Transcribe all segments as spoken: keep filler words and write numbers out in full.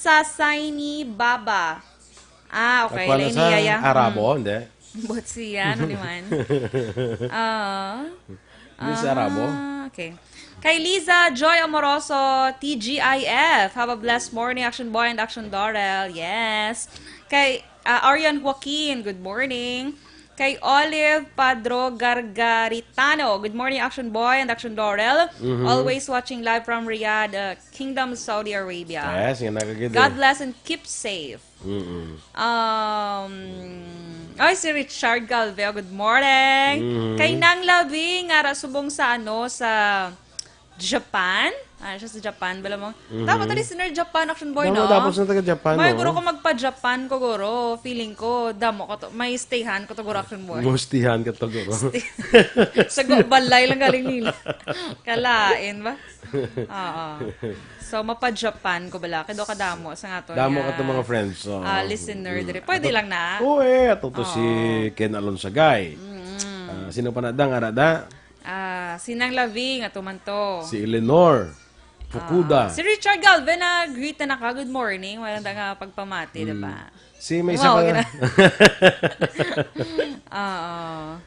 Sa Saini Baba. Ah, okay. Ako na lain sa niya, ya. Arabo, Hmm. Hindi. Butsi yan, ano naman? Ah. Hindi sa Arabo? Ah, okay. Kay Liza Joy Amoroso, T G I F. Have a blessed morning, Action Boy and Action Dorel. Yes. Kay ah, Arian Joaquin, good morning. Kay Olive Padro Gargaritano, good morning, Action Boy and Action Dorel. Mhm. Always watching live from Riyadh, uh, Kingdom, Saudi Arabia. Yes, nga nagagid. God bless and keep safe. Mm-mm. Um, ay, si Richard Galveo, good morning. Mhm. Kay Nang Labi, nga ra subong sa ano, sa Japan? Ah, siya sa Japan, bala mo. Mhm. Tama to, listener, Japan, Action Boy, Damo, no? Tapos na taga Japan, May no? Guro ko magpa-Japan ko, guro. Feeling ko, damo ko to. May stayhan ko to, guro, Action Boy. Mustihan ka to, guro. Stay- Sa go-, balay lang galing nila. Kalain ba? Oo. So, mapa-Japan ko bala. Kaya do kadamo sa nga to Damo niya. Ka to mga friends. So, Ah, listener, mm. Dire. Pwede Ato-, lang na. Oo, eh. Ato to Oo. Si Ken Alonsagay. Mm. Ah, sino pa na da? Nga na da? Ah, si Nang Lavi, nga tuman to. Si Eleanor Fukuda. Ah, si Richard Galvin, na greet na naka, good morning. Wala na nga pagpamati, Mm. di ba? Si may isa Wow, ka gina- Oo.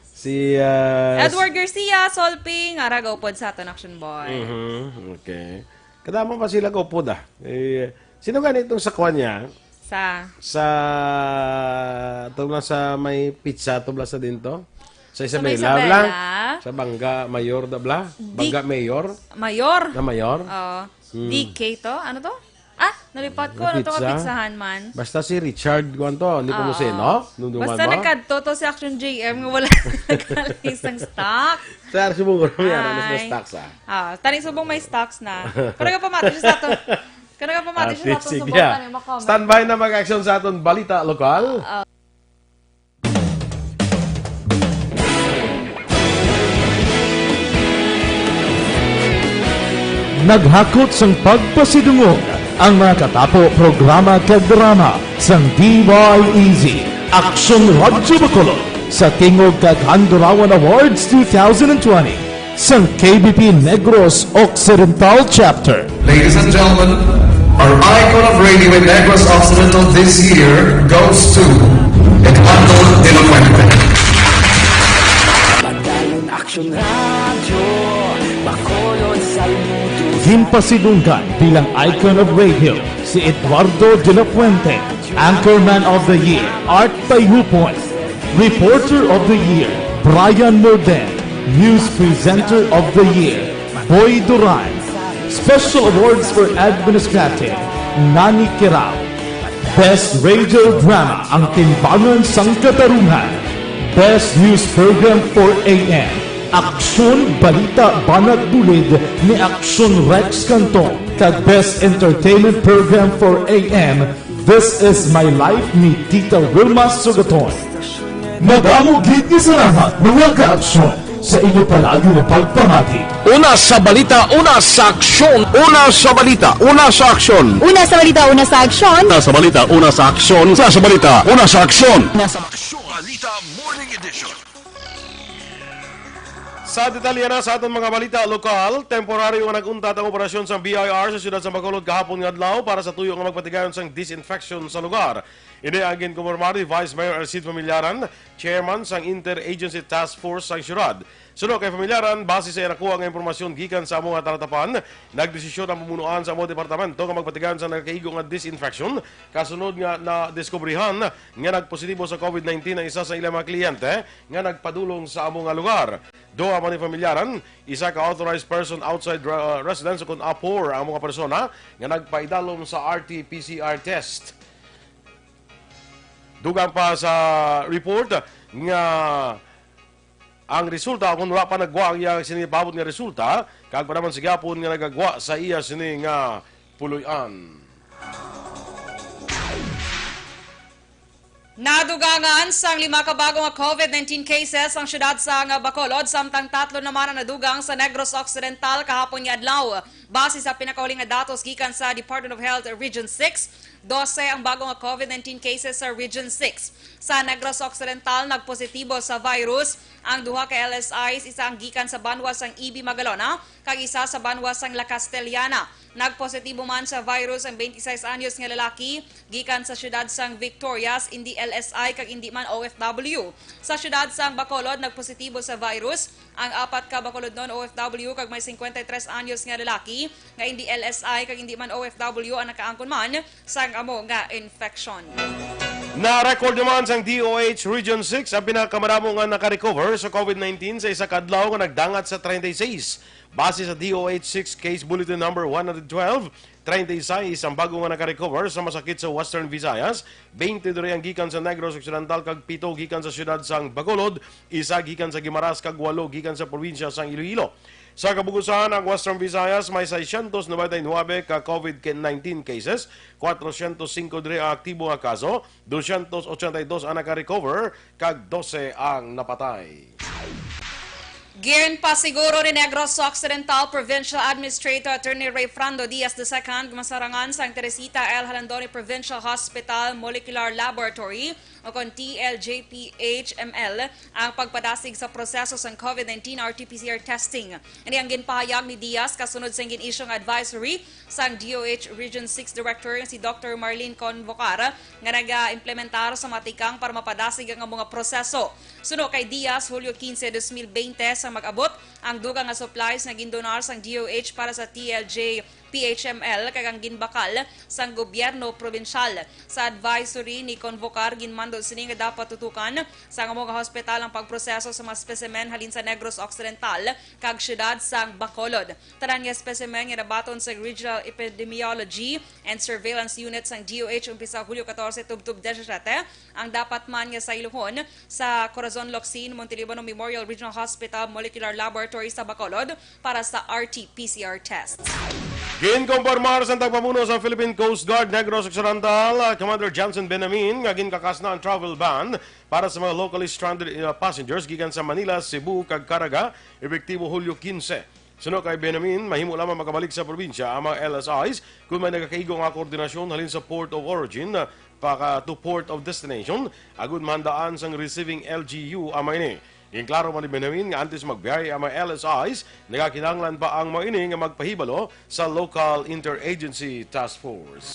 Si, ah, Edward Garcia, Solping, ara gaupod sa aton, Action Boy. Mhm, okay. Kadamo pa sila gaupod, ah. Eh, sino gani itong sa kwan niya? Sa? Sa, ito lang sa may pizza, ito lang sa din to? Sa Sa may Isabela, Isabela? Bla? Sa Bangga Mayor da Bla? Di- Bangga Mayor? Mayor. Na Mayor? Oo. Hmm. D K to? Ano to? Ah, nalipat ko. Ano to nga Pizza? Pizzahan man? Basta si Richard, kuwan to, hindi pa mo Ah. Sino? Nung duman Basta mo? Nagkadto to si Action J M nga wala nagkalisang stock. Sir, subong ko naman yan. Ano sa Ay. Stocks, ah? Ah, tani subong may stocks na. Pero nga pamati siya sa ato. Pero nga pamati Ah, siya sa ato sige, subong ah. Tani makamay. Standby na mag-action sa aton balita lokal. Ah. Naghakot sang pagpasidungog ang mga katapo programa kag drama sang D Y E Z Action Radyo Bacolod sa Tingog kag Handurawan Awards two thousand twenty sang K B P Negros Occidental Chapter. Ladies and gentlemen, our icon of radio in Negros Occidental this year goes to Eduardo de la Fuente. Padayon Action Radio, Bacolod, saludo. Ginpasidunggan bilang icon of radio si Eduardo de la Fuente, Anchorman of the Year, Art Payhupon, Reporter of the Year, Brian Morden, News Presenter of the Year, Boy Duran, Special Awards for Administrative, Nani Kirao, Best Radio Drama, Ang Timbangan sang Katarungan. Best News Program for A M, Aksyon Balita Banat Bulid ni Aksyon Rex Canton, kag Best Entertainment Program for A M, This Is My Life ni Tita Wilma Sugaton. Madamo gid nga salamat, mga kaaksyon, sa inyo palagi nga pagpamati. Una sa balita, una sa aksyon. Una sa balita, una sa aksyon. Una sa balita, una sa aksyon. Una sa balita, una sa aksyon. Una sa balita, una sa aksyon. Una sa aksyon. Balita Morning Edition. Sa detalye na sa aton mga balita lokal, temporaryo nga nag-untat ang operasyon sang B I R sa siyudad sa Bacolod kahapon nga adlaw para sa tuyo nga magpatigayon sang disinfection sa lugar. Ini ang ginkumpirmar ni Vice Mayor Ercid Familiaran, chairman sang Interagency Task Force sang siyudad. Suno kay Familiaran, base sa iya nakuha nga impormasyon gikan sa amo nga talatapan, nagdesisyon ang pamunuan sa amo departamento nga magpatigayon sa nagakaigo nga disinfection, kasunod nga nadiskubrihan nga nagpositibo sa COVID nineteen ang isa sa ilang mga kliyente nga nagpadulong sa amo nga lugar. Duha man ni Familiaran, isa ka authorized person outside re-, residence, kon A P O R, ang mga persona nga nagpaidalom sa R T P C R test. Dugang pa sa report nga ang resulta, kung wala pa nagwa ang iya sini paabot nga resulta, kag pa naman sa gihapon nga nagagwa sa iya sini nga puloy-an. Nadugangan sang lima ka bago nga COVID nineteen cases ang siyudad sang Bacolod, samtang tatlo naman ang nadugang sa Negros Occidental kahapon nga adlaw. Base sa pinakauli nga datos gikan sa Department of Health Region six, dose ang bago nga COVID nineteen cases sa Region six. Sa Negros Occidental, nagpositibo sa virus ang duha ka L S Is, isa ang gikan sa banwa sang Ibi, Magalona, kag isa sa banwa sang La Castellana. Nagpositibo man sa virus ang twenty-six anyos nga lalaki gikan sa siyudad sang Victorias, indi L S I kag indi man O F W. Sa siyudad sang Bacolod, nagpositibo sa virus ang apat ka Bacolodnon O F W kag may cincuenta y tres anyos nga lalaki nga indi L S I kag indi man O F W ang nakaangkon man sang amo nga infection. Na-record naman sang D O H Region six ang pinakamadamo nga naka-recover sa COVID nineteen sa isa ka adlaw nga nagdangat sa treinta y seis. Base sa D O H six Case Bulletin Number one hundred twelve, treinta y seis ang bago nga naka-recover sa masakit sa Western Visayas, twenty-three ang gikan sa Negros Occidental kag pito gikan sa siyudad sang Bacolod, isa gikan sa Guimaras kag walo gikan sa probinsya sang Iloilo. Sa kabug-usan, ang Western Visayas may seiscientos noventa y nuebe ka COVID nineteen cases, cuatrocientos cinco diri ang aktibo nga kaso, doscientos ochenta y dos ang naka-recover, kag dose ang napatay. Ginpasiguro ni Negros Occidental Provincial Administrator Attorney Rayfrando Diaz the second, masarangan sang Teresita L. Jalandoni Provincial Hospital Molecular Laboratory, o kon T L J P H M L, ang pagpadasig sa proseso sang COVID nineteen R T P C R testing. Ini ang ginpahayag ni Diaz kasunod sa gin-issue nga advisory sang D O H Region six Director nga si Doctor Marlene Convocar nga naga-implementar sa matikang para mapadasig ang mga proseso. Suno kay Diaz, Hulyo quince, dos mil veinte, sa mag-abot ang dugang nga supplies nga gindonar sang D O H para sa T L J P H M L kag ang ginbakal sang gobyerno probinsyal. Sa advisory ni Convocar, ginmando sini nga dapat tutukan sang amo nga hospital ang pagproseso sa mga specimen halin sa Negros Occidental kag siyudad sang Bacolod. Tanan nga specimen nga nabaton sa Regional Epidemiology and Surveillance Unit sang D O H umpisa Hulyo catorce tubtob diyasiyete ang dapat man nga sayluhon sa Corazon Locsin Montelibano Memorial Regional Hospital Molecular Laboratory sa Bacolod para sa R T P C R test. Ginkompormar sang tagpamuno sa Philippine Coast Guard Negros Occidental, Commander Johnson Benamin, nga ginkakas na ang travel ban para sa mga locally stranded, uh, passengers gikan sa Manila, Cebu, kag Caraga, epektibo Hulyo quince. Suno kay Benamin, mahimo lamang makabalik sa probinsya ang mga L S Is kon may nagakaigo nga koordinasyon halin sa port of origin, uh, paka to port of destination, agud mahandaan sang receiving L G U ang mga ini. Ginklaro man ni Benamin nga antes magbiyahe ang mga L S Is, nagakinahanglan pa ang mga ini nga magpahibalo sa local interagency task force.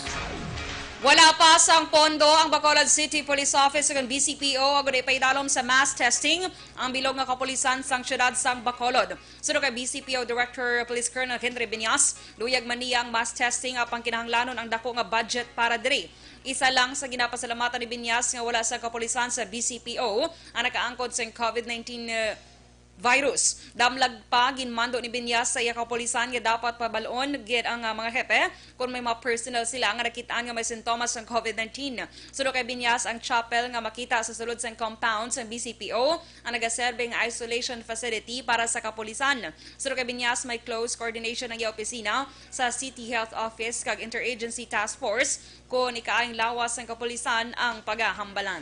Wala pa sang pondo ang Bacolod City Police Office ug ang B C P O agud ipaidalom sa mass testing ang bilog nga kapulisan sang siyudad sang Bacolod. Suno kay B C P O Director Police Colonel Henry Binyas, luyag man niya ang mass testing, apang kinahanglanon ang dako nga budget para diri. Isa lang sa ginapasalamatan ni Binyas nga wala sang kapulisan sa B C P O ang nakaangkon sang COVID nineteen, uh, virus. Damlag pa, ginmando ni Binyas sa iya kapulisan nga dapat pabal-on gid ang, uh, mga hepe kon may mga personnel sila nga nakit-an nga may sintomas sang COVID nineteen. Suno kay Binyas, ang chapel nga makita sa sulod sang compound sang B C P O ang nagaserbe nga isolation facility para sa kapulisan. Suno kay Binyas, may close coordination ang iya opisina sa City Health Office kag Interagency Task Force kon ikaayong lawas sang kapulisan ang pagahambalan.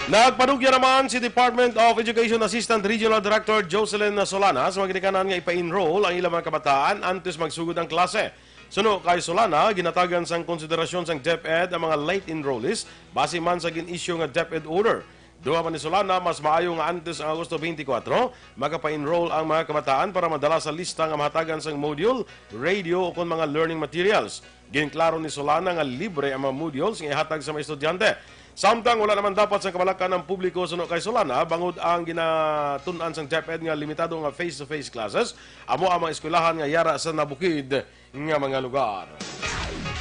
Nagpanugya naman si Department of Education Assistant Regional Director Jocelyn Solana sa mga ginikanan nga ipa-enroll ang ilang mga kabataan antes magsugod ang klase. Suno kay Solana, ginatagan sang konsiderasyon sang DepEd ang mga late enrollees base man sa gin-issue nga DepEd order. Dugang pa ni Solana, mas maayo nga antes ang Agosto twenty-four, makapa-enroll ang mga kabataan para madala sa lista nga mahatagan sang module, radio, o kon mga learning materials. Ginklaro ni Solana nga libre ang mga modules nga ihatag sa mga estudyante. Samtang wala naman dapat sa kabalak-an ang publiko, suno kay Solana, bangod ang ginatun-an sang DepEd nga limitado nga face-to-face classes, amo ang mga eskwelahan nga yara sa nabukid nga mga lugar.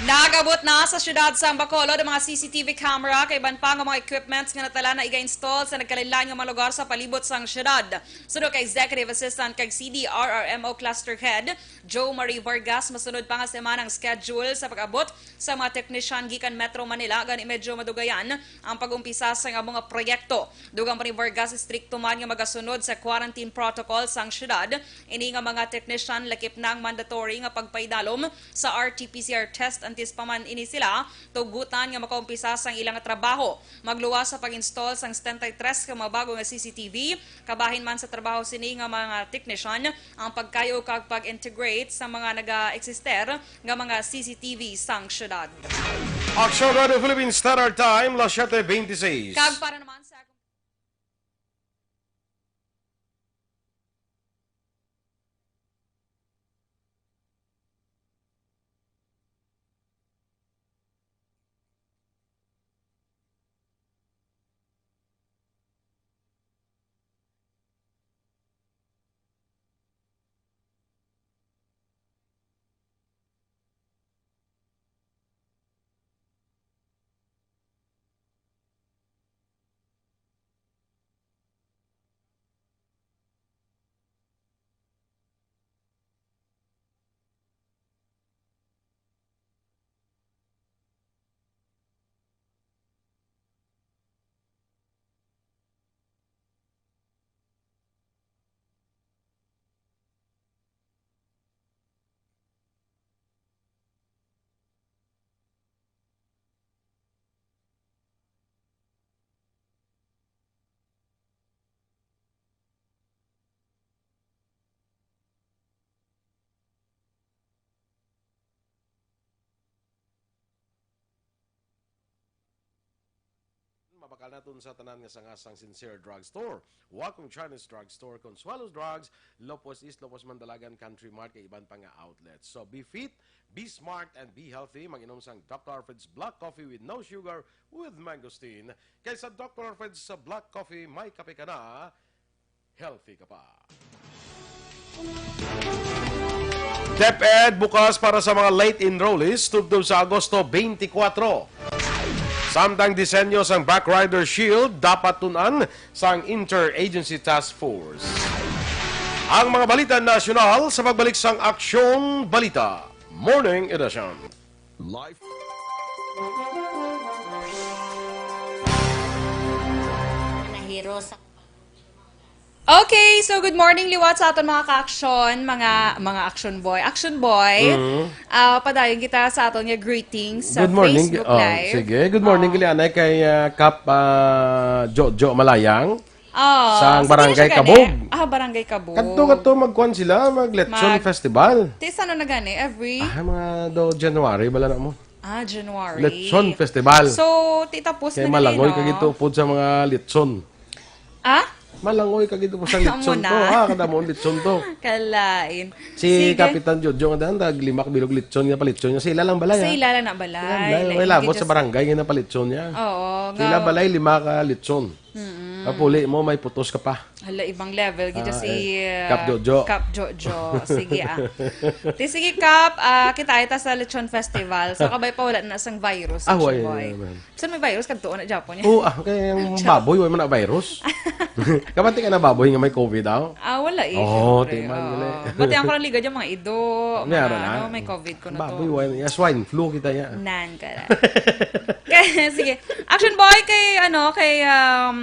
Nag-abot na sa siyudad sang Bacolod ang mga C C T V camera kag iban pa nga mga equipments nga natala na iga-install sa nagkalainlain nga mga lugar sa palibot sang siyudad. Suno kay Executive Assistant kag C D R R M O Cluster Head Joe Marie Vargas, masunod pa nga semana ang schedule sa pag-abot sa mga technician gikan Metro Manila, gani medyo madugayan ang pag-umpisa sa amo nga proyekto. Dugang pa ni Vargas, istrikto man nga magasunod sa quarantine protocol sang siyudad. Ini nga mga technician lakip na ang mandatory nga pagpaidalom sa R T P C R test Tis pa man ini sila, tugutan nga makaumpisa sang ilang trabaho. Magluwas sa pag-install sang setenta y tres ka mga bago nga C C T V, kabahin man sa trabaho sini nga mga technician ang pagkayo kag pag-integrate sa mga naga-eksister nga mga C C T V sang syudad. Action Radio Philippines Standard Time, las siete veintiséis. Kag para naman sa Mabakal naton sa tanan nga sanga sang Sincere Drugstore, Wacom Chinese Drugstore, Consuelo's Drugs, Lopez East, Lopez Mandalagan, Country Mart, kay iban pa nga outlets. So, be fit, be smart, and be healthy. Mag-inom sang Doctor Alfred's Black Coffee with no sugar, with mangosteen. Kay sa Doctor Alfred's Black Coffee, may kape ka na, healthy ka pa. DepEd bukas para sa mga late enrollees tubtob sa Agosto twenty-four. Samtang disenyo sang Backrider Shield dapat tun-an sang Interagency Task Force. Ang mga balita nasyonal sa pagbalik sang Aksyon Balita Morning Edition. Life. Nahiro sa Okay, so good morning liwat sa aton mga ka-aksyon, mga mga action boy. Action boy, Mhm. ah, padayon kita sa aton nga greetings sa Good morning. Facebook Oh, Live. Sige. Good morning, Oh. Gilianay, kay, ah, Kap, ah, Jojo Malayang. Oh, Sa sa barangay Barangay Kabog. Kabog. Ah, Barangay Kabog. Kadto, kadto, magkuan sila, mag Lechon Mag- Festival. Ti, sa ano na gani? Every? Ah, mga do January, bala na mo. Ah, January. Lechon Festival. So, ti tapos Kay na gani, malangoy no? ka gito pod sa mga lechon. Ah? Malangoy ka gito pod sa Amo lechon na. to. Ah, kada mo ang lechon to. Kalain. Si Sige. Kapitan Jojo nga daan, tag lima ka bilog lechon nga palechon niya. Sa ila lang balay, Sa ha? ila lang na balay. Sa ila lang balay. Lain May labot gid sa sa barangay nga napalechon niya. Oo, Sa ila nga balay, lima ka lechon. Mm-mm. Kapuli mo, may putos ka pa. Hala, ibang level gid Ah, si, eh, Kap uh, Jojo. Kap Jojo. Sige, ah. Ti, sige, Kap, ah, kita ay ta sa Lechon Festival. So, kabay pa wala na sang virus, Ah, Action wala Boy. naman. Saan may virus? Kadto na Japon niya. Oo, ah, kaya yung Joke. baboy, wala man na virus. Kabati ka na baboy nga may covid, aw? Ah, wala eh, Oo, syempre. timan, Oo. gali. Bati ang ko lang ligad yung mga ido, May mga ara na. ano, may covid ko na to. Baboy, wala. Yeah, swine flu kita, yeah. Nan ka na. Kaya, sige. Action Boy, kay, ano, kay, um,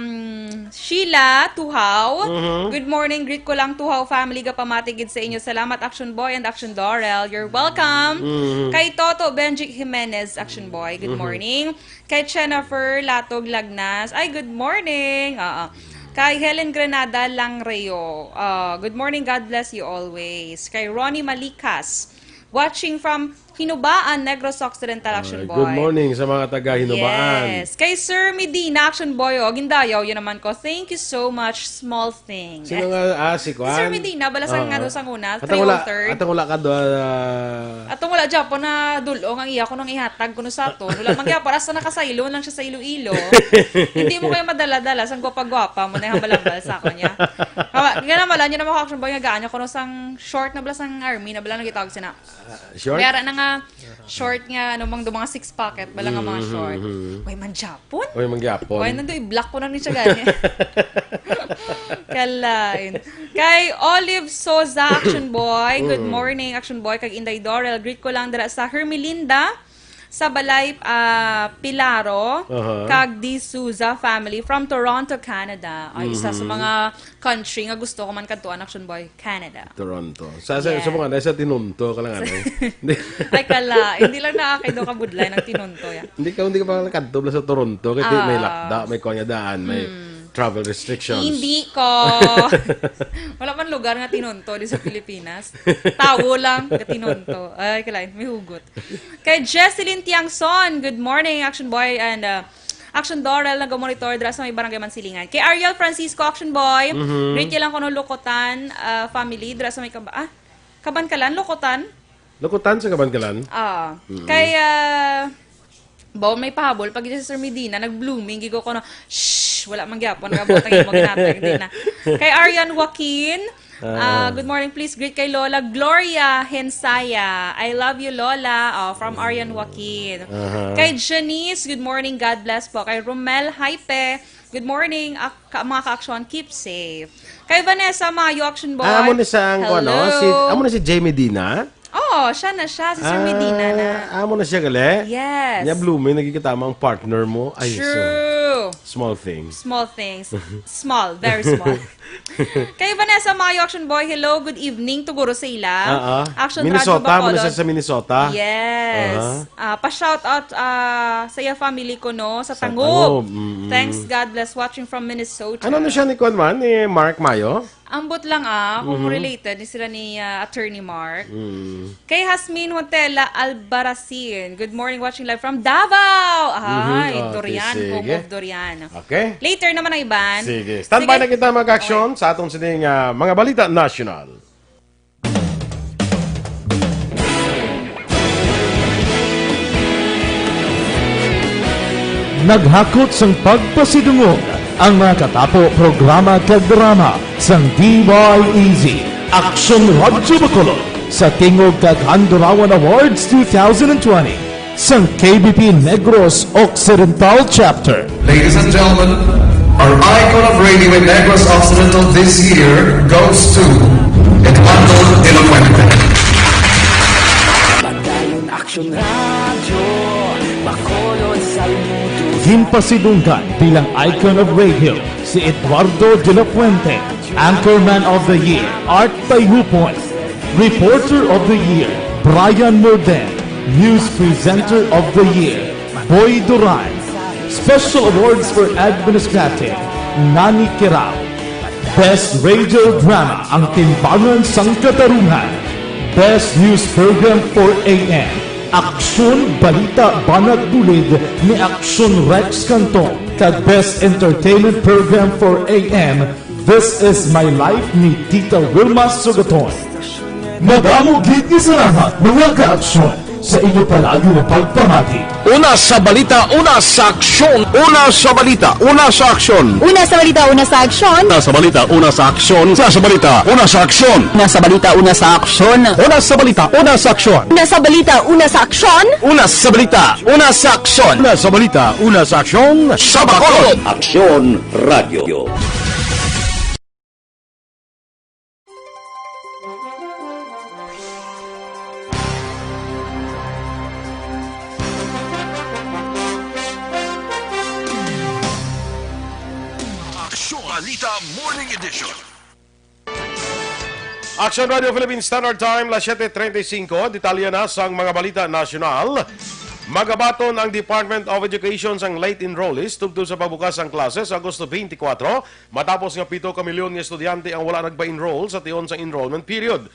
Sheila Tuhaw. Mhm. Good morning, greet ko lang Tuhaw family, gapamati gid sa inyo. Salamat, Action Boy and Action Dorel. You're welcome. Mhm. Kay Toto Benjic Jimenez, Action Boy, good Mhm. morning. Kay Jennifer Latog Lagnas, ay, good morning. Oo. Kay Helen Granada Langreo, ah, good morning, God bless you always. Kay Ronnie Malikas, watching from Hinubaan, Negros Occidental, Action Ay, Boy. good morning sa mga taga Hinubaan. Yes. Kay Sir Medina, Action Boy, oh, gindayaw yun naman ko. Thank you so much, small thing. Sino nga, ah, si Si Sir Kwan? Medina, bala sa Ah. nga doon sa una, Atang wala, three oh third. atang wala ka doon, ah. Atong wala, Japon, na dulong ang iya ko nang ihatag ko no sa aton. Wala man gyapon, hasta nakasaylo lang siya sa Iloilo. Hindi mo kayo madala-dala, sang gwapa-gwapa mo na yung hambal-hambal sa ako niya. Hawa, nga naman, yun naman ko, Action Boy, nga gaan niya ko no sang short na bala, sang army na bala, nagitawag sina. Ah, short? May ara na nga short nga, ano, mang do mga six pocket, bala nga mga Mm, short. mm, mm. Way man gyapon? Way man gyapon. Way nando i-block ko na ni siya gani. Kalain. Kay Olive Soza, Action Boy. Good Mm. morning, Action Boy. Kag Inday Dorel, greet ko lang dira sa Hermelinda. Sa balay, ah, Pilaro, Aha. kag D'Souza family from Toronto, Canada. Ay, isa sa Mhm. mga country nga gusto ko man kadtuan, Action Boy, Canada. Toronto. Sa, sa, Yeah. sa mga, sa Tinonto ka lang, ano? Ay, kala, hindi lang nakakaido ka budlay ng Tinonto, ya. Hindi ka, hindi ka pa nakadto bala sa Toronto, kay may Ah. lakda, may kuwan nga daan, may Hmm. travel restrictions. Hindi ko. Wala man lugar nga Tinonto di sa Pilipinas. Tawo lang, ga Tinonto. Ay, kalain, may hugot. Kay Jesselyn Tiangson, good morning, Action Boy and, uh, Action Dorel, nagamonitor dira sa may Barangay Mansilingan. Kay Ariel Francisco, Action Boy, Mhm. greet niya lang kuno Lukotan, uh, family dira sa may Kaba-, ah, Kabankalan, Lukotan? Lukotan sa Kabankalan? Ah, Mm. kay, uh, Baw may pahabol, pag si Sir Medina, nag-blooming, gigo ko na, "Shh, wala man gyapon, nagabot ang imo ginatag," hindi na. Kay Arian Joaquin, Ah. ah, good morning, please greet kay Lola Gloria Hensaya. "I love you, Lola." Oh, from Arian Joaquin. Aha. Kay Janice, good morning, God bless po. Kay Romel Hype, good morning, ak-, ka-, mga ka-aksyon, keep safe. Kay Vanessa Mayo, Action Boy. Ah, amo ni siya ang, ano, si, Hello. amo ni si Jay Medina? Oo, siya na siya, si Sir Medina na. Ah, amo na siya gali? Yes. Nya, blooming, nagkikita mo ang partner mo. Ay, so, True. small things. Small things. Small, very small. Kay Vanessa Mayo, Action Boy, hello, good evening, tuguro sa ila. Ah, ah. Action Minnesota, Radio amo na siya Bacolod. sa Minnesota? Yes. Aha. Ah, pa-shout out, ah, sa iya family ko, no, sa Sa Tangub. Tangub, mm-mm. Thanks, God bless, watching from Minnesota. Ano na siya ni kuwan man, ni Mark Mayo? Ambot lang, ah, kung Mhm. related ni sila ni, ah, Attorney Mark. Mm. Kay Hasmin Hontela Albarracin, "Good morning, watching live from Davao." Ay, Mhm. Ah, Dorian, sige. Home of Dorian. Okay. Later naman ang iban. Sige. Standby Sige. na kita, mga ka-aksyon, Okay. sa atong sining, ah, mga balita nasyonal. Naghakot sang pagpasidungog ang mga katapo programa kag drama sang D Y E Z Aksyon Radyo Bacolod sa Tingog kag Handurawan Awards two thousand twenty sang K B P Negros Occidental Chapter. Ladies and gentlemen, our icon of radio in Negros Occidental this year goes to Eduardo de la Fuente. Padayon Action Radio, Bacolod, saludos. Ginpasidunggan bilang icon of radio si Eduardo de la Fuente, Anchorman of the Year, Art Tayupon, Reporter of the Year, Brian Morden, News Presenter of the Year, Boy Duran, Special Awards for Administrative, Nani Kirao. Best Radio Drama, Ang Timbangan sang Katarungan. Best News Program for A M, Aksyon Balita Banat Bulid ni Aksyon Rex Canton, kag Best Entertainment Program for A M, This Is My Life ni Tita Wilma Sugaton. Madamo gid nga salamat, mga ka-aksyon, sa inyo palagi nga pagpamati. Una sa balita, una sa aksyon. Una sa balita, una sa aksyon. Una sa balita, una sa aksyon. Una sa balita, una sa aksyon. Una sa balita, una sa aksyon. Una sa balita, una sa aksyon. Una sa balita, una sa aksyon. Una sa balita, una sa aksyon. Una sa balita, una sa aksyon. Una sa balita, una sa aksyon. Sa Bacolod. Aksyon Radio. Aksyon Balita Morning Edition. Action Radio Philippine Standard Time, las siete treinta y cinco. Detalye na sang mga balita nasyonal. Magabaton ang Department of Education sang late enrollees tubtob sa pagbukas sang klase sa Agosto twenty-four, matapos nga pito ka milyon nga estudyante ang wala nagpa-enroll sa tion sang enrollment period.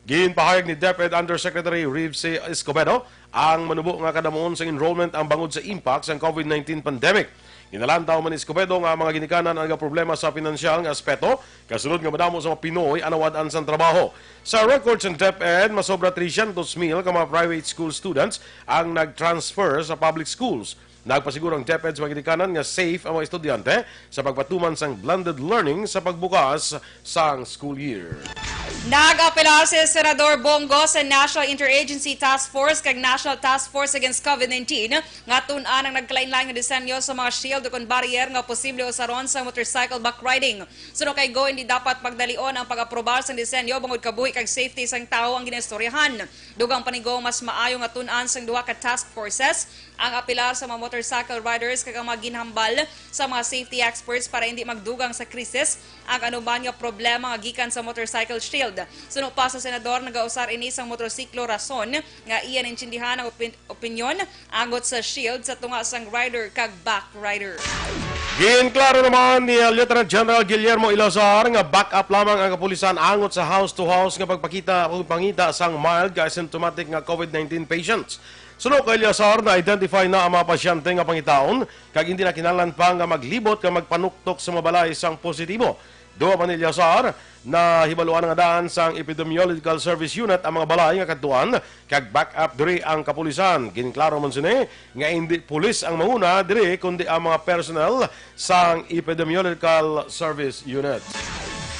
Ginpahayag ni DepEd Undersecretary Reeves C. Escobedo ang manubo nga kadamuon sa enrollment ang bangod sa impact sang COVID nineteen pandemic. Ginalantaw man ni Escobedo nga ang mga ginikanan ang nagaproblema sa pinansyal nga aspeto, kasunod nga madamo sa mga Pinoy ang nawad-an sang trabaho. Sa record sang DepEd, masobra trescientos mil ka mga private school students ang nag-transfer sa public schools. Nagpasiguro ang DepEd sa mga ginikanan nga safe ang mga estudyante sa pagpatuman sang blended learning sa pagbukas sang school year. Nag-apelar si Senador Bong Go sa National Interagency Task Force kag National Task Force Against COVID nineteen nga tun-an ang nagkalainlain nga disenyo sa mga shield ukon barrier nga posible usaron sa motorcycle backriding. Suno kay Go, hindi dapat pagdalion ang pag-aprobar sang disenyo bangod kabuhi kag safety sang tawo ang ginaistoryahan. Dugang pa ni Go, mas maayo nga tun-an sang duha ka task forces ang apelar sa mga motorcycle riders kag ang mga ginhambal sa mga safety experts para hindi magdugang sa krisis ang anuman nga problema nga gikan sa motorcycle shield. Suno pa sa senador, nagausar ini sang motorsiklo, rason nga iya naintindihan ang opin-, opinyon angot sa shield sa tunga sang rider kag back rider. Ginklaro naman ni, uh, Lieutenant General Guillermo Eleazar nga back up lamang ang kapulisan angot sa house-to-house nga pagpakita o pangita sang mild kag asymptomatic nga COVID nineteen patients. Suno kay Eleazar, na-identify na ang mga pasyente nga pangitaon kag hindi na kinahanglan pa nga maglibot nga magpanuktok sa mga balay sang positibo. Dugang pa ni Eleazar, nahibaluan nga daan sang Epidemiological Service Unit ang mga balay nga kadtuan kag back up diri ang kapulisan. Ginklaro man sini nga hindi pulis ang manguna diri kundi ang mga personnel sang Epidemiological Service Unit.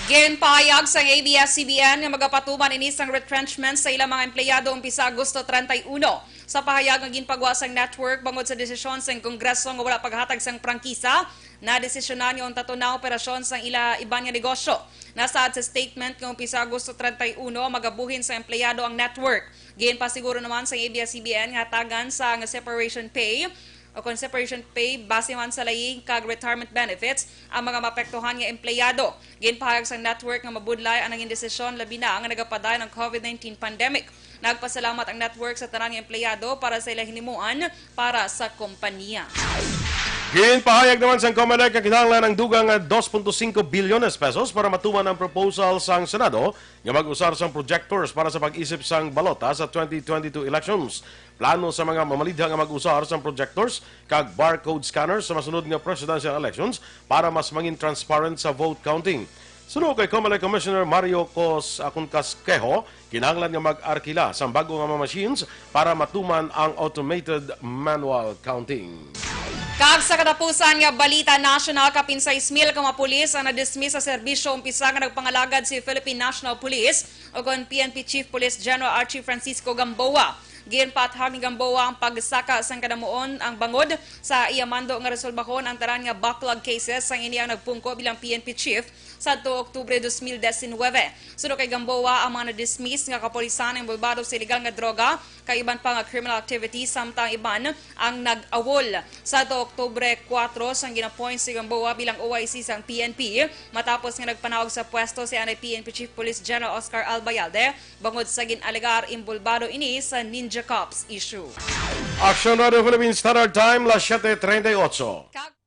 Ginpahayag sang A B S C B N nga magapatuman ini sang retrenchment sa ilang mga empleyado umpisa Agosto treinta y uno. Sa pahayag nga ginpagwa sang network bangod sa desisyon sang Kongreso nga wala paghatag sang prangkisa, nadesisyonan nga untaton na operasyon sang ila iban nga negosyo. Nasaad sa statement nga umpisa Agosto treinta y uno, magabuhin sa empleyado ang network. Ginpasiguro naman sa A B S C B N nga hatagan sa nga separation pay o kon separation pay base man sa layi kag retirement benefits ang mga maapektuhan nga empleyado. Ginpahayag sang network nga mabudlay ang nangin desisyon, labi na nga nagapadayon ang COVID nineteen pandemic. Nagpasalamat ang network sa tanan nga empleyado para sa ila hinimuan para sa kompanya. Ginpahayag naman sang Comelec nga kinahanglan ang dugang nga dos punto singko bilyones pesos para matuman ang proposal sang Senado nga mag-usar sang projectors para sa pag-isip sang balota sa twenty twenty-two elections. Plano sa mga mamalidha nga mag-usar sang projectors kag barcode scanners sa masunod nga presidential elections para mas mangin transparent sa vote counting. Suno kay Comelec Commissioner Mario Cos-, Aconcasquejo, kinahanglan nga mag-arkila sang bag-o nga mga machines para matuman ang automated manual counting. Kag sa katapusan nga balita nasyonal, kapin sais mil ka mga pulis ang na-dismiss sa serbisyo umpisa nga nagpangalagad si Philippine National Police, o kon P N P Chief Police General Archie Francisco Gamboa. Ginpaathag ni Gamboa ang pagsaka sang kadamuon ang bangod sa iya mando nga resolbahon ang tanan nga backlog cases sang ini ang nagpungko bilang P N P chief sadto Oktubre dos mil disinuybe. Suno kay Gamboa, ang mga na-dismiss nga kapulisan ang inbolbado sa illegal nga droga kag iban pa nga criminal activities, samtang iban ang nag-awol. Sadto Oktubre kuwatro, sang gin-appoint si Gamboa bilang O I C sang P N P, matapos nga nagpanaog sa pwesto si anay P N P Chief Police General Oscar Albayalde, bangod sa gin-alegar inbolbado ini sa Ninja Cops issue. Action Radio Philippines Standard Time, las siete treinta y ocho. Kag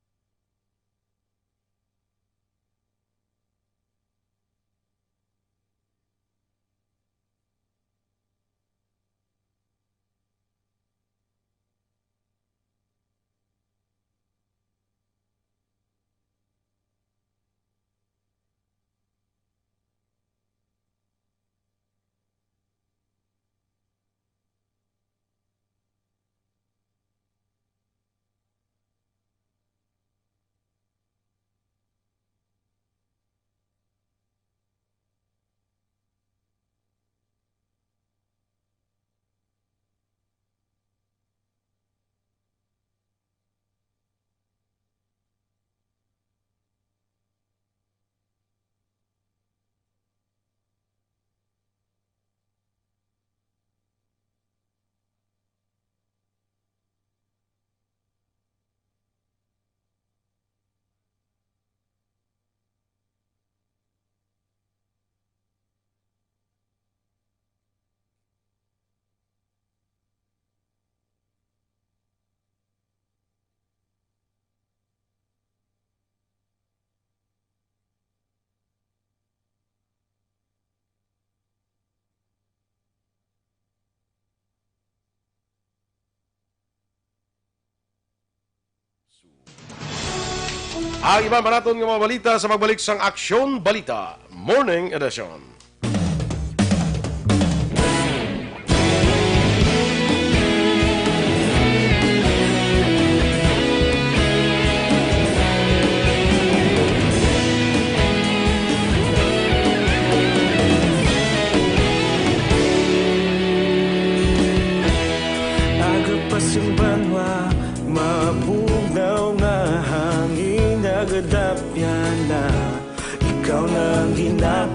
Ang iban pa naton nga mga balita sa pagbalik sang Aksyon Balita Morning Edition.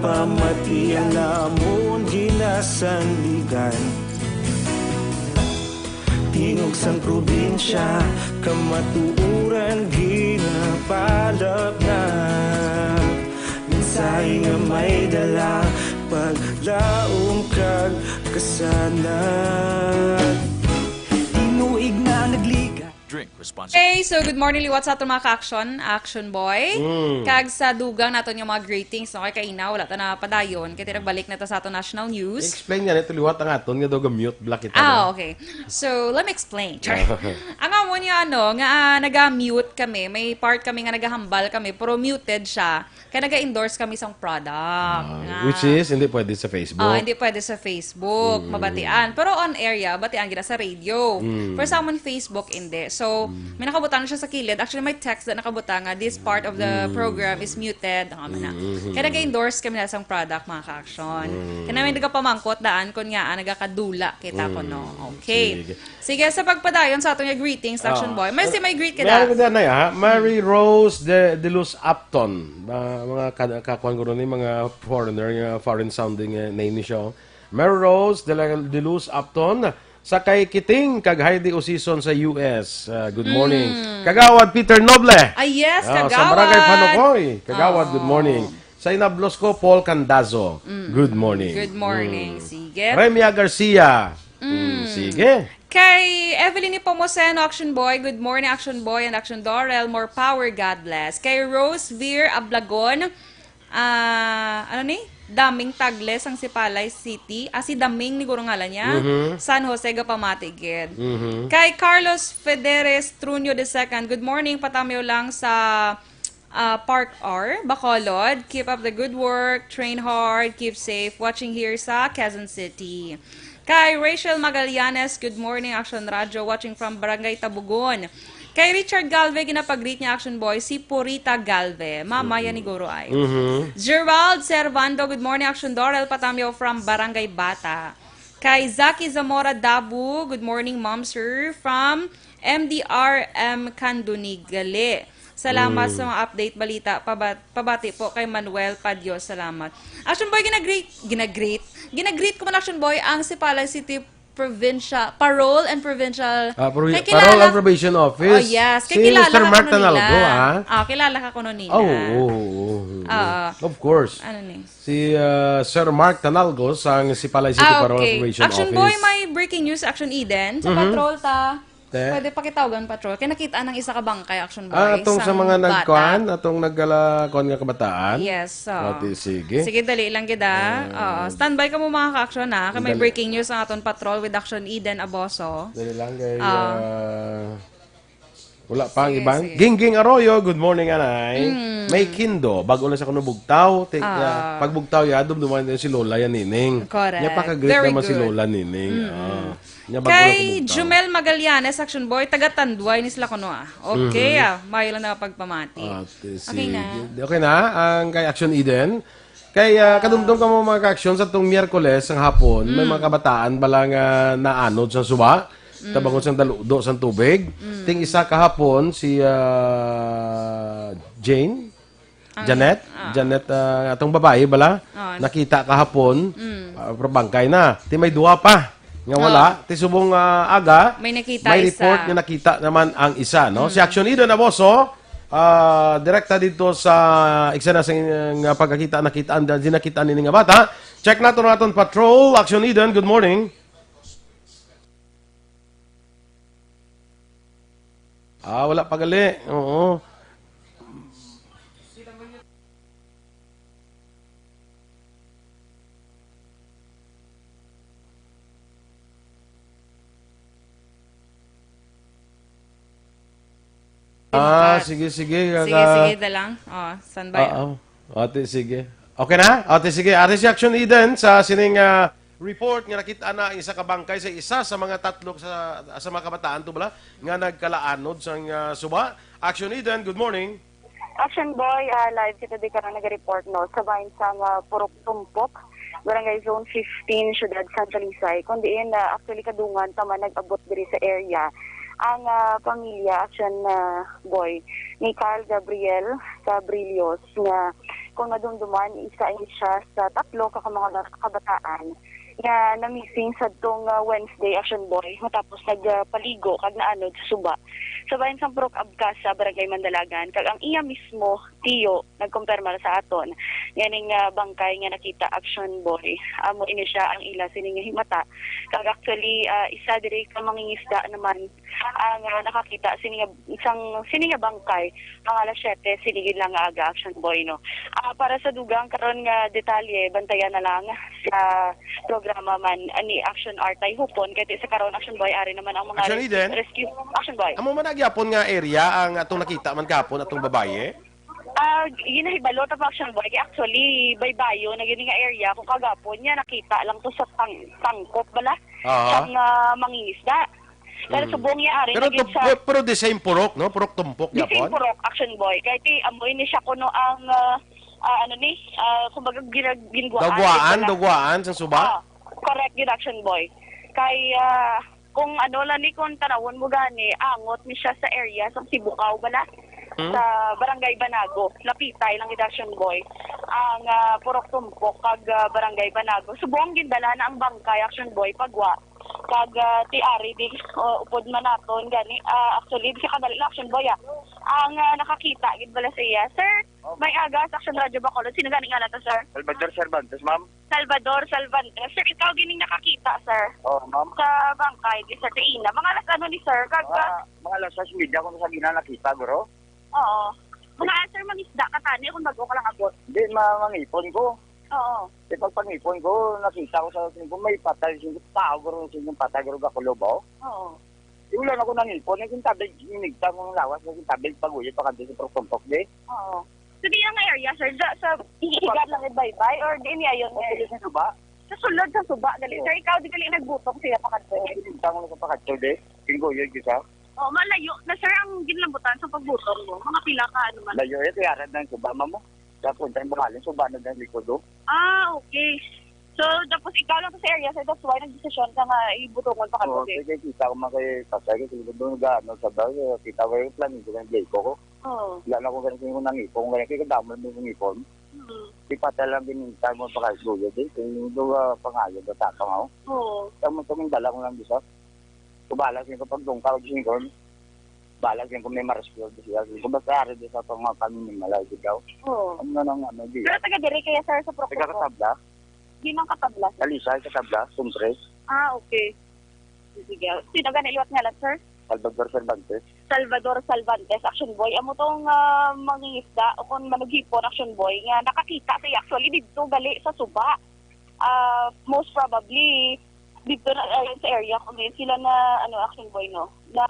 Pamati ang amon ginasandigan. Tingog sang probinsya, kamatuoran ginapalapnap. Mensahe nga may dala, paglaom kag kasanag. Tinuig na nagliga. Drink responsibly. Okay, so good morning liwat sa aton mga ka-action, Action Boy. Mm. Kag sa dugang naton nga mga greetings, no? Kay kaina, wala ta na padayon. Kay tinagbalik na ta sa aton national news. Explain nga nito liwat ang aton nga daw ga-mute black kita, Ah, no? Okay. So, let me explain. Char. Ang amon nga, ano, nga, ah, naga-mute kami, may part kami nga nagahambal kami, pero muted siya. Kaya naga-endorse kami sang product. Ah, Nga which is, hindi pwede sa Facebook. Ah, hindi pwede sa Facebook, Mm. mabatian. Pero on air, ya, batian gina sa radio. Mm. Pero sa amon Facebook, hindi. So, Mm. may nakabutang siya sa kilid. Actually, may text na nakabutang nga, "This part of the Mm. program is muted." Ang aman na. Mm. Kaya nag-endorse kami na sang product, mga ka-action. Mm. Kaya may nagapamangkot daan kung nga, ah, nagakadula kita ko, Mm. no? Okay. Sige. Sige, sa pagpadayon sa aton nga greetings, Action Ah, Boy. May si may greet ka meron da. ko dyan, Nay, ha? Mary Rose de, de Luz Apton. Ah, mga ka-, kakuan ko ron, eh, mga foreigner, nga foreign sounding, eh, name ni siya, oh. Mary Rose de, la, de Luz Apton, sa kay Kiting, kag Heidi Osison sa U S. Ah, good morning. Mm. Kagawad Peter Noble. Ah, yes, Ah, sa Barangay Kagawad. Panokoy. Kagawad, good Oo. morning. Sa inablos ko, Paul Candazo. Mm. Good morning. Good morning. Mm. Sige. Remia Garcia. Mm, Mm. sige. Kay Evelyn Nepomuceno, Action Boy, good morning, Action Boy and Action Dorel. More power, God bless. Kay Rose Veer Ablagon, ah, ano ni? Daming Tagles ang Sipalay City. Ah, si Daming ni guro ngalan niya. Mhm. San Jose, gapamati gid. Mhm. Kay Carlos Federes Truño the second, good morning, patamiw lang sa Ah, Park R, Bacolod, keep up the good work, train hard, keep safe, watching here sa Quezon City. Kay Rachel Magallanes, good morning, Action Radio, watching from Barangay Tabugon. Kay Richard Galve, ginapag-greet niya, Action Boy, si Purita Galve. Mama yan ni Guro ay. Mhm. Gerald Servando, good morning, Action Dorel, Patamyo from Barangay Bata. Kay Zaki Zamora Dabu, good morning, Ma'am Sir, from M D R M Candunigali. Salamat Mm. sa mga update balita. Paba-, pabati po kay Manuel Padyo. Salamat. Action Boy, ginagreet, ginagreet. Ginagreet ko man, Action Boy, ang Sipalay City Provincial, Parole and Provincial. Ah, provi-, Kay kilala Parole and Probation Office. Oh, yes. Kay Si kilala Mister ka Mark kuno Tanalgo, nila. ah. Ah, kilala ka kuno nila. Oh, oo, oo, oo. Oo. Of course. Ano ni? Si, ah, Sir Mark Tanalgo sang Sipalay City Ah, Parole okay. Probation Action Boy, Office. may breaking news, Action Eden. Sa Mhm. patrol ta, Te? pwede pakitawgan patrol. Kaya nakita ng isa ka bangkay, Action Boy, Ah, atong sa sang mga bata. nagkuan, atong nagkala-, kuan nga kabataan? Yes, so. O, ti-, sige. Sige, dali lang gid, ah. Ah. Oo. Standby ka mo, mga ka-action, ah. Kay may Dali. breaking news ang aton patrol with Action Eden Aboso. Dali lang kay, Ah. ah, Wala pa ang Sige, iban? sige. Gingging Arroyo, good morning, anay. Mm. May Kindo, bago lang sa kuno bugtaw. Ti-, Ah. ah, pag bugtaw, ya, dumduman din si Lola yan, Nining. Correct. Nya, pakagreet Very naman si good. Lola, Nining. Mm-mm. Ah. Nya, bago lang Kay sa bugtaw. Jumel Magallanes, Action Boy, taga Tanduay ni sila kuno, ah. Okay, Mhm. ah. Mayo lang na pagpamati. Ah, ti-, Okay na. sige. Okay na, ang kay Action Eden. Kay, ah, Ah. kadumdom ka mo, mga ka-action, sa tong Miyerkules, ang hapon, may Mm. mga kabataan bala nga naanod sa suba, Mm. tabangod sang daludo sang tubig. Mm. Ting isa kahapon, si, ah, Jane? Ang Janet? ah. Janet, ah, atong babae bala? Ah. Nakita kahapon, Mm. ah, pero bangkay na. Ti may duwa pa nga wala. Ah. Ti subong, ah, aga, May nakita may isa. report nga nakita naman ang isa, no? Si Mm. Action Eden Aboso, ah, direkta dito sa isa na sa, ah, pagkakita, nakita, ang, ang nakita ni nga bata. Check nato ang aton patrol. Action Eden, good morning. Ah, wala pa gali. Oo. Ah, Tingkat. sige, sige, Sige, kaka- sige, dalang. Oh, standby. Oo. Ate, sige. Okay na? Ate, sige. Ate, si Action Eden sa sining, ah, report nga nakita na ang isa ka bangkay sa isa sa mga tatlo sa, sa mga kabataan to bala nga nagkalaanod sang, ah, suba. Action Eden, good morning. Action Boy, ah, live kita di karon nag-report, no, sa bahin sang, ah, Purok Tumpok, Barangay Zone fifteen, Siyudad San Talisay. Kun diin, ah, actually, kadungan pa man nag-abot diri sa area ang, ah, pamilya, Action, ah, Boy, ni Carl Gabriel Cabrillos, nga Kung madumduman, isa ini siya sa tatlo ka, ka mga kabataan nga na-missing sadtong, ah, Wednesday, Action Boy, matapos nagpaligo kag naanod sa suba. Sa bahin sang Purok Abcas sa Barangay Mandalagan, kag ang iya mismo tiyo nagkumpirma sa aton nga ning, ah, bangkay nga nakita, Action Boy, amo ini siya ang ila sini nga himata. Kag actually, ah, isa diri ka mangingisda naman ang, ah, nakakita sini nga, sang, sini nga bangkay, mga alas siyete sini gid lang nga aga, Action Boy, no? Ah, para sa dugang karon nga detalye, bantayan na lang sa programa man, ah, ni Action Artay Hupon, kay sa karon, Action Boy, ari naman ang mga Action Eden? Rescue. Action Boy. Amo man na gyapon nga area ang atong nakita man gapon atong babaye? Ah, ginahibalo ta pa, Action Boy, kay actually baybayon na gini nga area. Kung kagapon niya, nakita lang to sa tang tangkop bala, Aha. Sang, ah, mangingisda. Pero Mm. Subong niya ari Pero na gid to- sa pero, pero the same purok, no? Purok Tumpok the same gyapon? Purok, Action Boy. Kay ti amoy ni siya kuno ang, ah, ah, ano ni, ah, kumbaga, ginag- ginguwaan, Dugwaan, wala. Dugwaan sang suba? Ah, correct gid, Action Boy. Kay, ah, kung ano lang ni, kung tanawon mo gani, angot ni siya sa area sa Sibukaw bala, Hmm? Sa Barangay Banago. Lapitay lang gid, Action Boy, ang, ah, Purok Tumpok kag, ah, Barangay Banago. Subong gindala na ang bangkay, Action Boy, pagwa. Kag, ah, ti ari di, oh, upod man naton gani. Ah, actually, di siya kadali lang, Action Boy, ah. Ang, ah, nakakita gid bala sa iya. Sir, may aga sa Action Radio Bacolod. Sino gani nga nato, sir? Salvador Cervantes, ma'am. Salvador Salvantes. Sir, ikaw gining nakakita, sir? Oo, ma'am. Sa bangkay, di sa Teina. Mga alas ano ni sir? Kag, Mga, mga alas sais medya ko sa gina nakita, guro. Oo. Mga, sir, mangisda ka tani kung bago ka lang abot? Di, ma-, mangipon ko. Oo. Di, pag pangipon ko, nakita ko sa tingin ko, may patay, sing tao, guro, sing patay, guro, gakulo ba? Oo. Di, wala na ko nangipon. Yung tabig, yung nigtang ng lawas, yung tabig, pag-uwi, pakadto sa Purok Tumpok, di. Oo. Sa di nga area, sir, sa, sa higad lang gid baybay or di niya yun nga? Sa sulod sa suba. Sa sulod sa suba, gali. Oo. Sir, ikaw di gali nagbutong siya pakadto? Hindi, tama na sa pakadto, di. Tinggoy, yun, isa. Oh, malayo na, sir, ang ginlambutan sa pagbutong mo. Mga pila ka, ano man? Layo, eh, kaya rin ang suba, mamo. Sa punta yung buhaling suba na dyan likod, oh. Ah, okay. So, tapos ikaw lang to sa area, sir, that's why nagdesisyon ka nga ibutongon pa Oo, kadto, sir. Sige, kita ko man kay Pasay, kasi doon ga, ano, sa bagay, kita ko yung plan, yung Blake ko. Oo. Wala na akong ganun yung nangipon, ganun kay kadamo na yung nangipon. Mm. Di pa talang ginintay mo pa kay Kuya din, kung yung duwa pangalan, bata pa nga, oh. Oo. Tamo, tamo, dala ko lang dito. Kubala siya ko pag doon ka, og singkon. Bala siya ko may marescue, di siya. Kung basta ari di sa pang mga kami ni Malay, di daw. Oo. Ano na nga, ano, di. Pero taga diri kaya, sir, sa Purok Taga Tumpok? Katabla? Di man Katabla, sir. Talisay, Katabla, Sumtre. Ah, okay. Sige. Sino gani liwat ngalan, sir? Salvador Cervantes. Salvador Salvantes, Action Boy. Amo tong, ah, mangingisda o kung manughipon, Action Boy, nga nakakita siya actually didto gali sa suba. Ah, most probably, didto na, ah, sa area ko ngayon, sila na, ano, Action Boy, no? Na,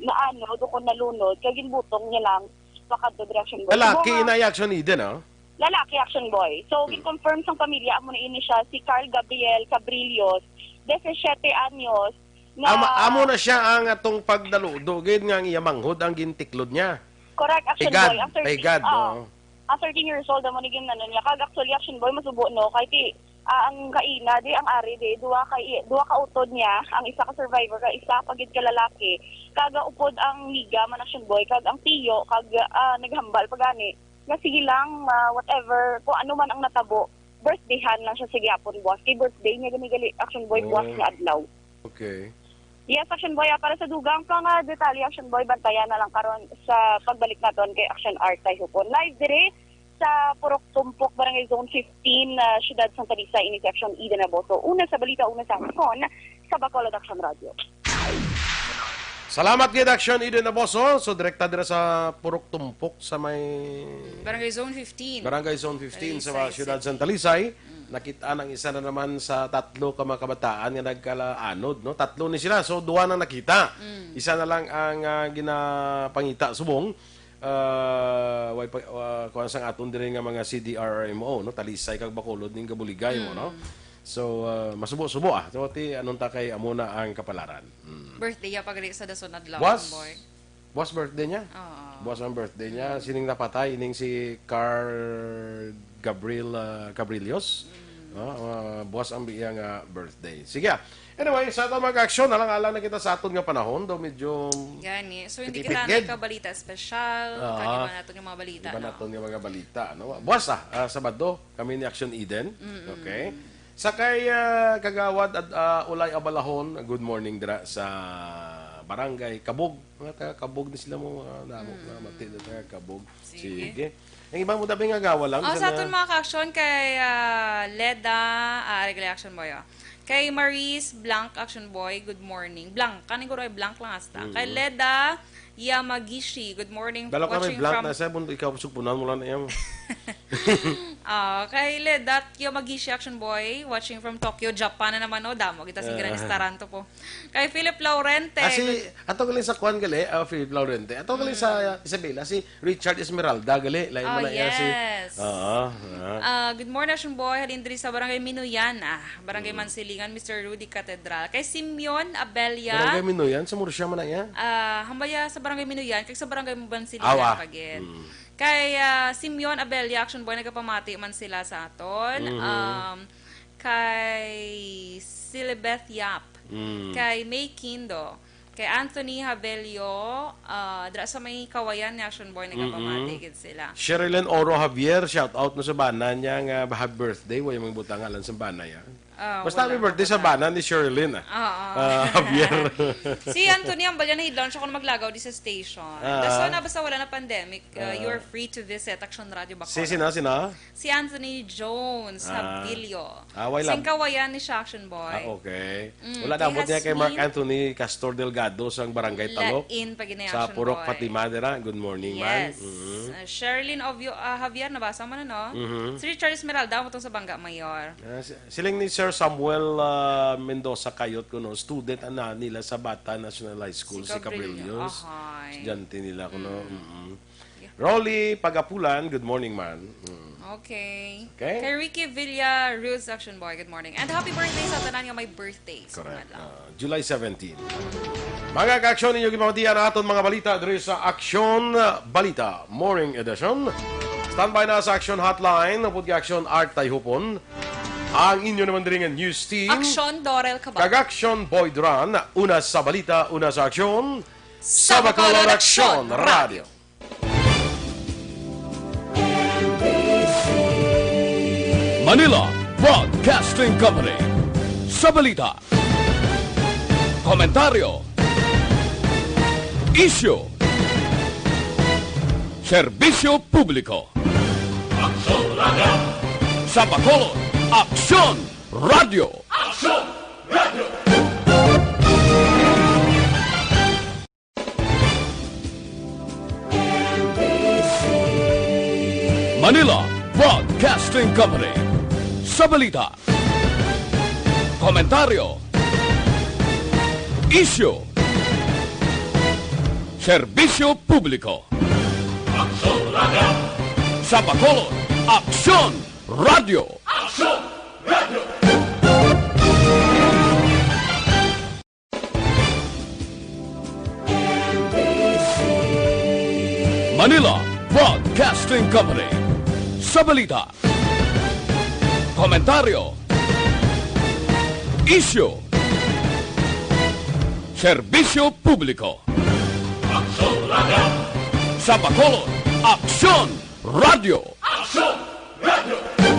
na ano, doon nalunod, kaya ginbutong niya lang, pakadto diri, Action Boy. Lalaki. Subong nga, inay, Action Eden, oh. Lalaki, Action Boy. So, hmm, gin-confirm sang pamilya, amo na ini siya, si Carl Gabriel Cabrillos, disisiete anyos, na Ama, amo na siya ang atong pagdaludo, gid nga ang iya manghod ang gintiklod niya. Correct, Action Boy. Ang thirteen, pahigad, oh, oo. Ang thirteen years old, amo ni gin-, ano niya. Kag actually, Action Boy, masubo, no? Kay ti, ah, ang kaina, di, ang ari, di, duha ka i-, duha ka utod niya, ang isa ka survivor, kag isa pa gid ka lalaki. Kag upod ang miga man, Action Boy, kag ang tiyo, kag, ah, naghambal pa gani. Nga sige lang, ah, whatever, kung ano man ang natabo, birthdayhan lang siya sa gihapon, boss. Kay birthday niya gani gali, Action Boy, buwas nga adlaw. Okay. Yes, Action Boy, ah, para sa dugang pa nga detalye, Action Boy, bantayan na lang karon sa pagbalik naton kay Action Artay Hupon. Live diri sa Purok Tumpok, Barangay Zone fifteen, ah, Siyudad Santa Lisa, ini si Action Eden Aboso. Una sa balita, una sa aksyon, sa Bacolod Action Radio. Salamat gid, Action Eden Aboso. So, direkta dira sa Purok Tumpok sa may Barangay Zone fifteen. Barangay Zone fifteen sa Talisay Siyudad City. Santa Lisay. Mm. Nakit-an ang isa na naman sa tatlo ka mga kabataan nga nagkalaanod, no? Tatlo ni sila. So, duha na nakita. Mm. Isa na lang ang, ah, ginapangita subong. Ah, way pa, ah, kuwan sang aton diri nga mga C D R R M O, no? Talisay kag Bacolod ning gabuligay mo, no? Mm. So, ah, masubo-subo, ah. So, ti, anong ta kay amo na ang kapalaran? Mm. Birthday ya pa gali sa dason adlaw, Boss? Boy. Buwas birthday niya. Oo. Buwas ang birthday niya. Mm. Sining napatay, ining si Carl Gabriel, ah, Cabrillos. Mm. No? Ah, buwas ang iya nga birthday. Sige, ah. Anyway, sa aton mga aksyon, alang-alang na kita sa aton nga panahon, daw medyo Gani. So, hindi tipit kita gid. Nagkabalita espesyal, Ah. Kag iba naton nga mga balita, Iba no? Naton nga mga balita, no? Buwas, ah, ah, Sabado, kami ni Action Eden. Mm-mm. Okay. Sa kay, ah, Kagawad at, ah, Ulay Abalahon, good morning dira sa Barangay Kabog. Mga taga Kabog ni sila mo, mga namo, Mm. Mga mati na taga Kabog. Sige. Sige. Ang iba mo tabi nga gawa lang Oh, sa sa na- aton mga kaaksyon kay, ah, Leda, ah, ari gali action boy, oh. Kay Maris Blanc, action boy, good morning. Blanc, kaning guro ay Blanc lang hasta. Mm. Kay Leda Yamagishi, good morning, Dalo ka may watching Blanc from na sa, bun-, ikaw, sugpunan mo lang na yan. Ah, kay Leda Yamagishi, action boy, watching from Tokyo, Japan na naman, oh, damo kita sing Ah. Ginanistaran to po. Kay Philip Laurente, Ah, si, good ato galing sa Kwan gali, ah, Philip Laurente. Ato galing sa Mm. Isabela, si Richard Esmeralda gali. Lain Oh, man na iya si yes. Oo, ah. Ah, good morning, Action Boy. Halin diri sa Barangay Minuyan, ah, Barangay Mm. Mansilingan, Mister Rudy Catedral. Kay Simeon Abella. Barangay Minuyan, sa Murcia man na iya? Ah, hambaya sa Barangay Minuyan, kay sa Barangay Mansilingan Awa. Pagid. Mm. Kay, ah, Simeon Abella, Action Boy, nagapamati man sila sa aton. Mhm. Um, kay Silibeth Yap. Mm. Kay May Kindo. Kay Anthony Havelio, ah, dira sa may Kawayan ni Action Boy, nagapamati Mm-mm. gid sila. Sherilyn Oro Javier, shout out no sa bana niya nga happy birthday, way mong butang ngalan sa bana ya. Ah, Basta wala happy birthday na sa butang. Bana ni Sherilyn, ah. Oo. Ah, Javier. Si Anthony, ang balya na hidlaw siya kung maglagaw di sa station. Ah. That's why na basta wala na pandemic, uh, Ah. you're free to visit Action Radio Bacolod. Si sina, sina? Si Anthony Jones Ah. Havilio. Ah, why Sing lang? Kawayan ni siya, Action Boy. Ah, okay. Mm, Wala kay na abot niya kay Mark Hasmin. Anthony Castor Delgado sang Barangay Talok. Lain pa gid ni Sa Action Purok Boy. Fatima dira. Good morning, man. Yes. Mm-hmm. Uh, Sherilyn Ovio, uh, Javier, nabasa mo na, no? Mm-hmm. Si Richard Esmeralda, mo tong sa Bangga Mayor. Ah, si-, siling ni Sir Samuel, ah, Mendoza Kayot, kuno, student ana nila sa Bata National High School, Si si Cabrillo. Cabrillos. Ahay. Estudyante nila, kuno. Mm. Mm-hmm. Yeah. Rolly Pagapulan, good morning, man. Mm. Okay. Okay. Kay Ricky Villa Ruz, Action Boy, good morning. And happy birthday sa tanan nga may birthday sa Correct. Mga adlaw. Ah, July seventeen. Mga ka-aksyon, ninyo gipamatian ang aton mga balita diri sa Aksyon Balita Morning Edition. Standby na sa Aksyon Hotline, upod kay Aksyon Art Tayhupon. Ang inyo naman diri nga news team. Aksyon Dorel Cabal. Kag Aksyon Boy Duran, una sa balita, una sa aksyon. Sa Sa Bacolod Bacolod Aksyon Aksyon Radio. Radio. Manila Broadcasting Company. Sa balita, komentaryo, isyu, serbisyo publiko. Aksyon Radio. Sa Bacolod, Aksyon Radio. Aksyon Radio. Manila Broadcasting Company. Sa balita, komentaryo, isyu, serbisyo publiko. Aksyon Radio. Sa Bacolod, Aksyon Radio. Aksyon Radio. Manila Broadcasting Company. Sa balita, komentaryo, isyu, serbisyo publiko. Aksyon Radio. Sa Bacolod, Aksyon Radio. Aksyon